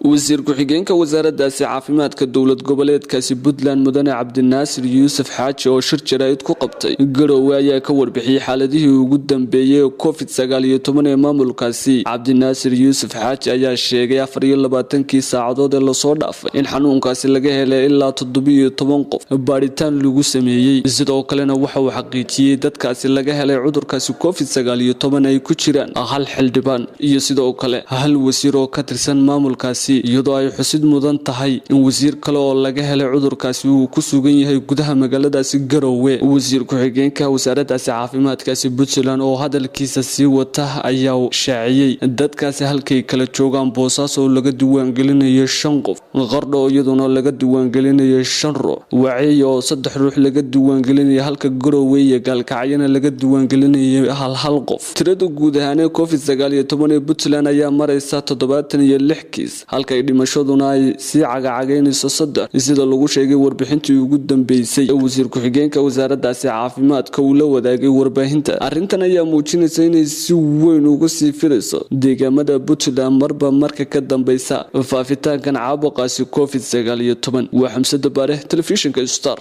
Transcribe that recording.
Wasiir ku-xigeenka wasaaradaasi caafimaadka dowlad goboleedkaasi Puntland, Mudane Cabdinaasir Yuusuf Xaaji, oo shir jaraa'id ku qabtay Garowe, ayaa ka warbixiyey xaaladihii ugu dambeeyey ee COVID-19 ee maamulkaasi. Cabdinaasir Yuusuf Xaaji ayaa sheegay 24kii saacadood ee lasoo dhaafay in xanuunkaasi laga helay ilaa 17 qof baadhitaan lagu sameeyey. Sidoo kalena waxa uu xaqiijiyey dadkaasi laga helay cudurkaasi COVID-19 ay ku jiraan hal xildhibaan iyo sidoo kale hal wasiir oo ka tirsan maamulkaasi, iyadoo ay xusid mudan tahay in wasiir kale oo laga helay cudurkaasi uu ku sugan yahay gudaha magaaladaasi Garowe. Wasiir ku-xigeenka wasaaradaasi caafimaadkaasi Puntland oo hadalkiisa sii wata ayaa shaaciyey dadkaasi halkay kala joogaan: Boosaaso oo laga diiwaangelinayo shan qof, Qardho oo iyaduna laga diiwaangelinayo shan ruux, Waceey oo saddex ruux laga diiwaangelinayo, halka Garowe iyo Gaalkacyana laga diiwaangelinayo hal hal qof. Tirada guud ahaan ee COVID-19 ee Puntland ayaa maraysa 76 kiis, halka ay dhimashaduna ay sii cagacagaynayso saddex, sida lagu sheegay warbixintii ugu dambeysay ee wasiir ku-xigeenka wasaaradaasi caafimaadka uu la wadaagay warbaahinta. Arrintan ayaa muujinaysa inay si weyn uga sii fidayso deegaamada Puntland marba marka ka dambeysa faafitaankan caabuqaasi COVID-19. Waa Xamse Dabaare, telefishinka Star.